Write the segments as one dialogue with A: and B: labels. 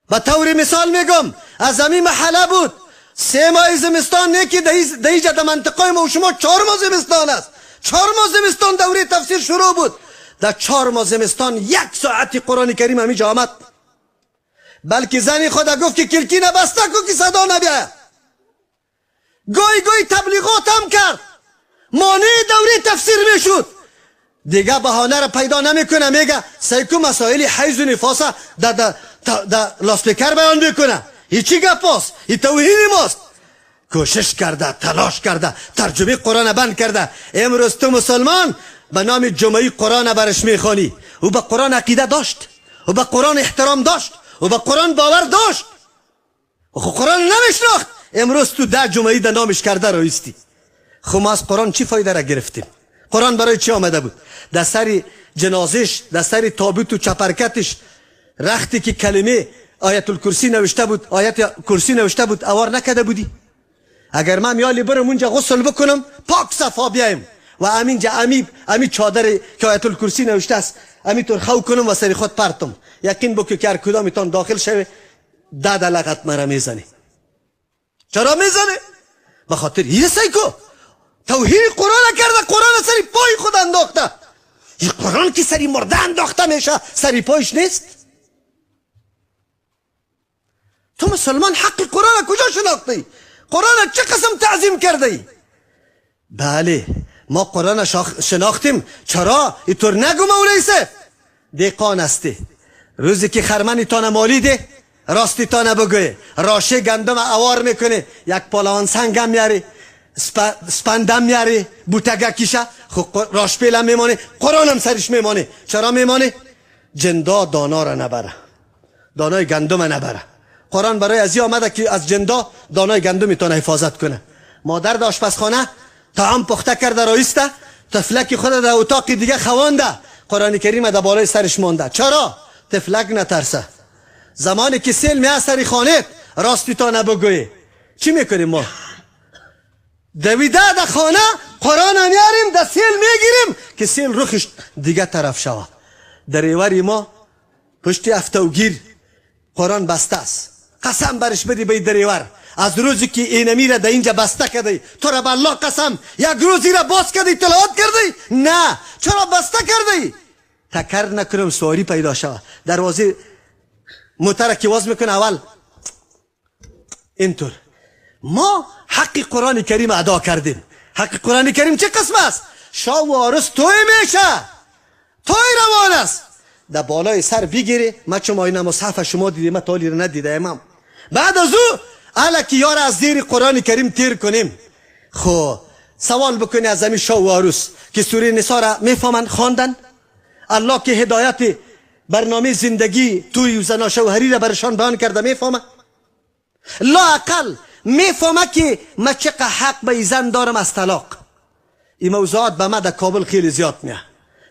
A: به طور مثال میگم از همین محله بود، 3 ماه زمستان نه که در اینجا در منطقه ما و شما 4 ماه زمستان است. 4 ماه زمستان دوره تفسیر شروع بود. در 4 ماه زمستان 1 ساعت قرآن کریم همیجا آمد. بلکه زنی خدا گفت که کلکی نبسته کو که صدا نبیه. گوی گوی تبلیغات هم کرد، مانع دوره تفسیر میشد. دیگه بهانه را پیدا نمیکنه، میگه سیکو مسائل حیض و نفاس در لاسپیکر بیان میکنه. هیچی گپ است، این توهین ماست. کوشش کرده، تلاش کرده، ترجمه قرآن بند کرده. امروز تو مسلمان به نام جمعی قرآن برش میخوانی. او به قرآن عقیده داشت، او به قرآن احترام داشت، او به قرآن باور داشت، خو قرآن نمیشناخت. امروز تو 10 جمعی در نامش کرده رایستی. خو ما از قرآن چی فایده را گرفتیم؟ قرآن برای چی آمده بود؟ در سر جنازش، در سر تابوت و چپرکتش رختی که کلمه آیت الکرسی نوشته بود، آیت کرسی نوشته بود، اوار نکده بودی؟ اگر من میالی برم اونجا غسل بکنم پاک صفا بیایم و امینجا امی چادر که آیت الکرسی نوشته است امی طور خو کنم و سر خود پرتم، یقین بکن که هر کدامیتان داخل شوه 10 لغت مرا میزنه. چرا میزنه؟ به خاطر یه سیکو توهین قرآن کرده، قرآن سری پای خود انداخته. این قرآن که سری مرده انداخته میشه سری پایش نیست. تو مسلمان حق قرآن کجا شناختی؟ قرآن چه قسم تعظیم کرده ای؟ بله ما قرآن شناختیم. چرا؟ اینطور نگو مولوی صاحب، دیقان هستی. روزی که خرمنی تانه مالیده راستی تانه بگوی، راشه گندم اوار میکنه، یک پالوان سنگم میاری، سپندم میاری، بوتگه کیشه، خو راش پیلم میمانه، قرآنم سرش میمانه. چرا میمانه؟ جندا دانا را نبره، دانای گندم نبره. قرآن برای ازی آمده که از جندا دانای گندم میتونه حفاظت کنه. مادر در آشپزخانه طعام پخته کرده رایسته، طفلک خود در اتاق دیگه خوانده، قرآن کریم در بالای سرش مانده. چرا؟ طفلک نترسه. زمانی که سیل میاد سری خانه راستی تا نبگوی. چی میکنیم ما؟ دویده در خانه قرآن میاریم، در سیل میگیریم که سیل رخش دیگه طرف شود. در ایوری ما پشت افتوگیر قرآن بسته است. قسم برش بدی به دریور، از روزی که اینمی را در اینجا بسته کردی تو را به الله قسم یک روزی را باز کردی تلاوت کردی؟ نه. چرا بسته کردی؟ تکر نکنم سواری پیدا شود. دروازه موتر که واز میکنه اول اینطور. ما حق قرآن کریم ادا کردیم. حق قرآن کریم چه قسم است؟ شاه و عارض توی میشه، توی روان است. در بالای سر بگیری. ما چون آینه مصحف شما دیدیم، ما تالی را ندیده امام. بعد از او الکی یار از زیر قرآن کریم تیر کنیم. خو سوال بکنی از همین شاه و عروس که سوره نساء را میفهمن خواندن، الله که هدایت برنامه زندگی توی زنا شوهری را برشان بیان کرده میفهمه؟ لااقل میفهمه که ما چقدر حق به زن دارم از طلاق. این موضوعات به ما در کابل خیلی زیاد میه.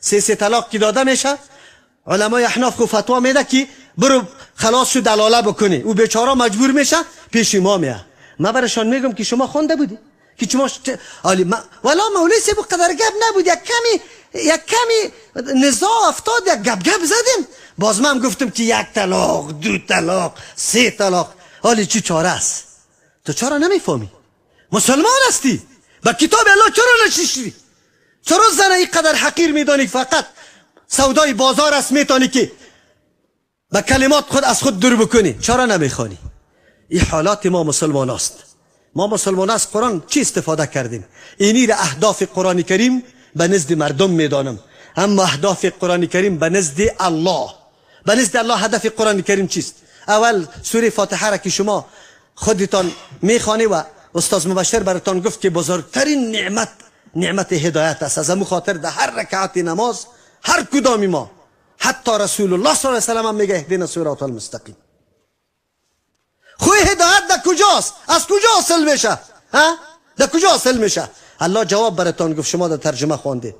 A: 3 طلاق که داده میشه، علمای احناف خو فتوا میده که برو خلاص شو دلاله بکنی، او بیچاره مجبور میشه پیش ما میه. ما برشان میگم که شما خوانده بودی که شما ما... ولا مولوی صاحب قدر گپ نبود، یک کمی نزاع افتاد، یک گپ گپ زدیم. باز من گفتم که 1 طلاق، 2 طلاق، 3 طلاق. حالی چی چاره است؟ تو چرا نمیفهمی؟ مسلمان هستی، با کتاب الله چرا نشیشی؟ چرا زن اینقدر حقیر میدانی؟ فقط سودای بازار است، میتونی که با کلمات خود از خود دور بکنی. چرا نمیخوانی؟ این حالات ما مسلمان است. ما مسلمان از قرآن چی استفاده کردیم؟ اینی را اهداف قرآن کریم به نزد مردم میدانم، اما اهداف قرآن کریم به نزد الله، به نزد الله هدف قرآن کریم چیست؟ اول سوره فاتحه را که شما خودتان میخوانی و استاد مبشر براتان گفت که بزرگترین نعمت نعمت هدایت است. از همون خاطر در هر رکعت نماز هر کدامی ما، حتی رسول الله صلی الله علیه و سلم هم میگه اهدنا صراط المستقیم. خوی هدایت در کجاست؟ از کجا حاصل میشه؟ ها؟ در کجا حاصل میشه؟ الله جواب براتان گفت، شما در ترجمه خواندید.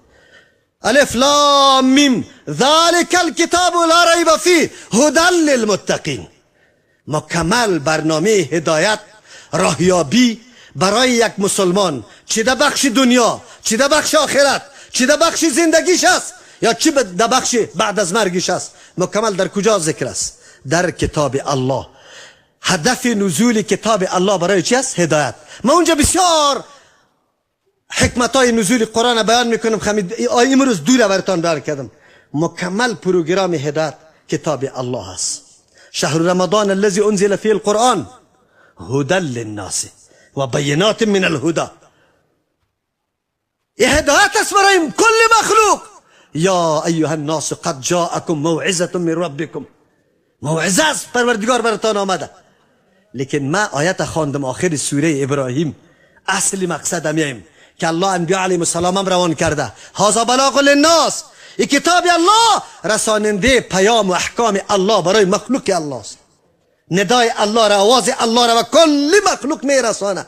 A: الف لام میم ذلك الكتاب لا ریب فیه هدى للمتقین. مکمل برنامه هدایت راهیابی برای یک مسلمان، چه در بخش دنیا، چه در بخش آخرت، چه در بخش زندگیش است، یا چه در بخش بعد از مرگش است، مکمل در کجا ذکر است؟ در کتاب الله. هدف نزول کتاب الله برای چی است؟ هدایت. ما اونجا بسیار حکمت های نزول قرآن بیان میکنم. امروز دور براتان بیان کردم. مکمل پروگرام هدایت کتاب الله است. شهر رمضان الذي انزل فيه القرآن هدى للناس و بینات من الهدى. هدایت است برای کل مخلوق. یا ایها الناس قد جاءکم موعظه من ربکم. موعظه است، پروردگار براتان آمده. لیکن ما آیت خواندم آخر سوره ابراهیم. اصل مقصد میایم که الله انبیاء علیهم السلام هم روان کرده. هذا بلاغ للناس. این کتاب الله رساننده پیام و احکام الله برای مخلوق الله است. ندای الله را، آواز الله را و کل مخلوق میرسانه.